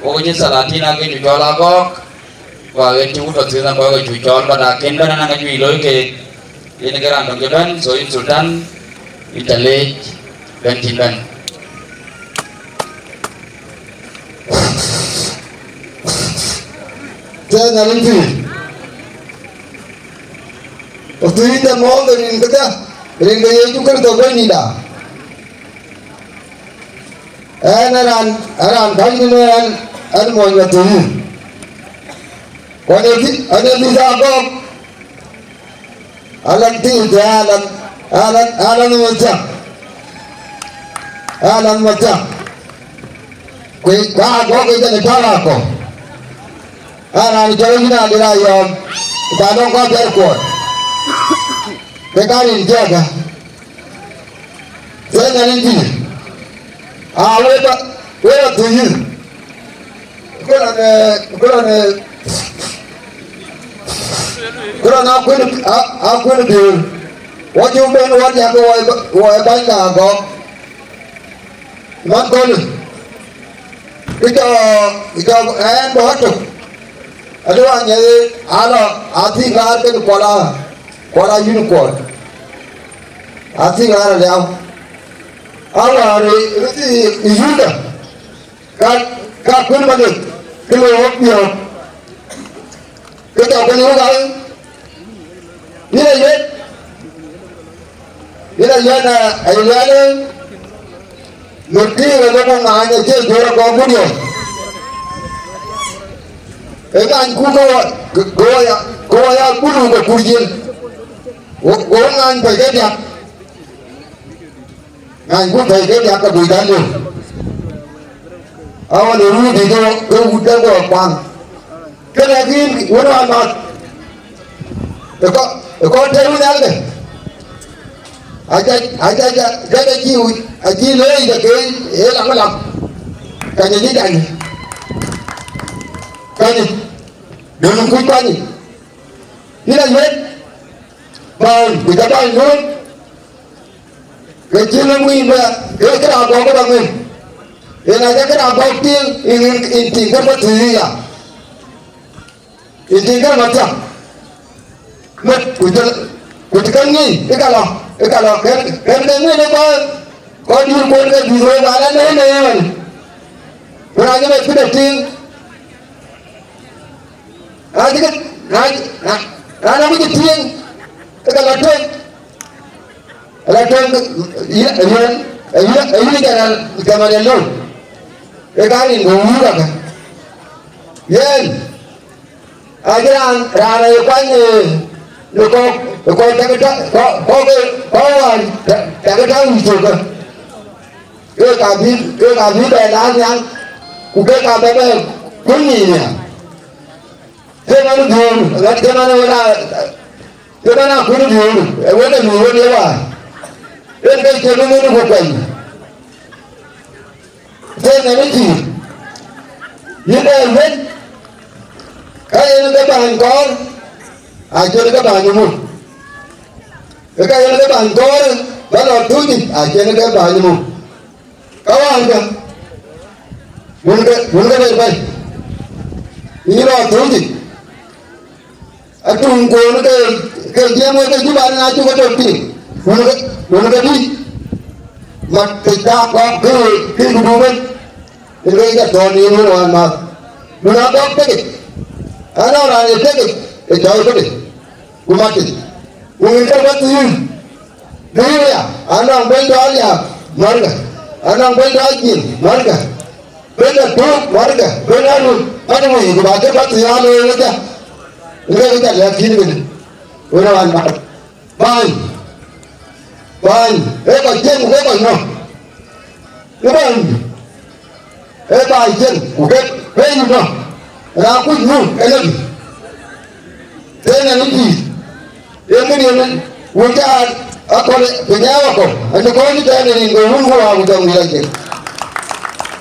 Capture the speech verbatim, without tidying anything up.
Wok cï salatin ake cu cɔl Agɔɔk, ku aɣet cï wut tɔ̈ thïn akɔɔk ë cu cɔl, but akën bɛ̈n anaŋ ajuëc looi keek. Yen ke raan döŋ cï bɛ̈n, so yïn Sultan, yïn ca leec, bɛ̈n cïn bɛ̈n. Tɛ̈ Nhialic pïïr. Ku thïn de mɔ̈ɔ̈th rin këdë, rin ke Yecu Kërtho Bɛ̈nydïïtda. Ɣɛn ë raan, ë raan käc tënë ɣɛn, ɣɛn mony Mathuuc. Ku ɣɛn ë thi-, ɣɛn ë mïth Agɔɔk, Alan thiic, Alan, Alan, Alan Mathiaŋ. Alan Mathiaŋ. Ku, ku Agɔɔk ë jɔl ë tɔ̈u Akɔ̈u. Ɣɛn raan cɔl yïn Adït Ayɔ̈ɔ̈m, ku thaar dɔ̈ŋ kɔ̈k bɛ̈ɛ̈r kuɔɔt. Ke ka rin jiɛɛkë. Tɛ̈ Nhialic pïïr. Aa, wek ba, wek ba thöc yïn. Ku raan, eh, ku raan, eh, ku raan akuën, a, akuën biöör. Wɔ cuk bɛ̈n wɔ diäk wɔ, wɔ ë bäny ke Agɔɔk. Man köölë. Kë jɔ, kë jɔ ɛn bɔ̈ tök. Adu anyɛ ala athïn ɣaar kën kuɔl a, kuɔl a yïn kuɔl. Athïn ɣaar aliau. Awäär ë, ë, ë Yuda. Ka, ka kuën Malek, kë le wok piɔ̈ɔ̈k. Kë jɔ kuën wok al, yïn aye, yïn aye na, aye lueel, murti ë lok ŋaany acie jɔ̈ɔ̈r akɔɔr gudiɔ. Ë ŋaany ku ke wɔ, ke wɔ ya, ke wɔ ya bulu ke kur jil. Wo, wo ŋaany pɛ̈i ke diäk. Ŋaany ku pɛ̈i ke diäk ke bui dan liu. Awan ë ruu dït ke wut de guɔ kuaŋ. Kënë akïn wën wan math. Ë kɔ, ë kɔ tëë wun alde. Aca, aca, aca, aca, aca, aci leec de ke ë lam ë lam. Kany aci jany. Kany. Döŋ kuc kuany. Yïn a yuet. Bäny, ku ca bäny nuöt. Ke cïn ë wïc bɛ, ke kërac bɔ̈ këdäŋ ë. Yen aca kërac bɔ̈ tiiŋ, yïn, yïn, yïn tiiŋ kë bɔ̈ thïn ya. Yïn tiiŋ kë bɔ̈ thiäŋ. Mët, ku cï, ku cï kën ŋic, ë ka lɔ, ë ka lɔ, kën, kën ke ŋic ë kɔc, kɔc dïïr kuɔn ke dïït wek, ala në, në ëmën. Ku na cï bɛ cï bɛ tiiŋ. Na cï kë, na, na, na, na ku cï tiiŋ, ë ka lɔ tueŋ. Ala tueŋ, yïn, yïn, yïn, yïn jana, jana de lou. Ke ka rin ku wïïr aka. Yen, acï raan, raan aye kuany, eh, në kɔ̈k, kɔ̈k tak ta, kɔ̈k, kɔ̈k, kɔ̈k wään, tak, tak ta wïc cök. Ke ka bï, ke ka bï bɛ laar nhial, ku ke ka bɛ bɛ kuny nyin nhial. Ke man dhuur, ŋat ke man wala, ke man akun dhuur, e wala mi wala wa. En ke ke lu mu ku kwen. Ke na ni ti. Ni ke wen. Ka yen ke ban kɔɔr, a jen ke ban mu. Ke ka yen ke ban kɔɔr, ba lɔ tuji, a jen ke ban mu. Ka wään ka, wun ke, wun ke ber bɛ̈i. Yïn rɔt thööc yic. Atuŋ kuɔɔn ke, ke jiɛɛm wek ke Juba na cuk ke tök piny. Wun ke, wun ke dï. Mat ke cak kɔk ke, ke dudu ben. Yen ke jɔ thɔ̈n yïn wun wään math. Wun a gɔk tek yic. Anɔŋ raan ye tek yic, ë cɔl këde. Ku mat yic. Ku ŋic ke wek yïn. Bï ya, anɔŋ bɛ̈ny dɔ̈ɔ̈r ya, märkë. Anɔŋ bɛ̈ny dɔ̈ɔ̈r jiël, märkë. Bɛ̈ny dɔ̈ɔ̈r tuuk, märkë. Bɛ̈ny dɔ̈ɔ̈r run, mat wei, ku ba ke bä thiaal ë wecä. Ë wecä lɛ̈k kïn kënë. Wën ë wan mat. Bäny. Bäny. Ee kɔc cieŋ, ku ke kɔc nɔ̈k. Ë bäny. Ee baai cieŋ, ku ke, ke yï nɔ̈k. Raan kuc nu, ke lëkï. Tënë në pïïr. Yen kënë yen, wun cä akɔ̈l piny ë wakɔ̈u, ënë kɔc cï tɛ̈ɛ̈n ë rin ke wun ku waak ku jɔŋ dït acïn.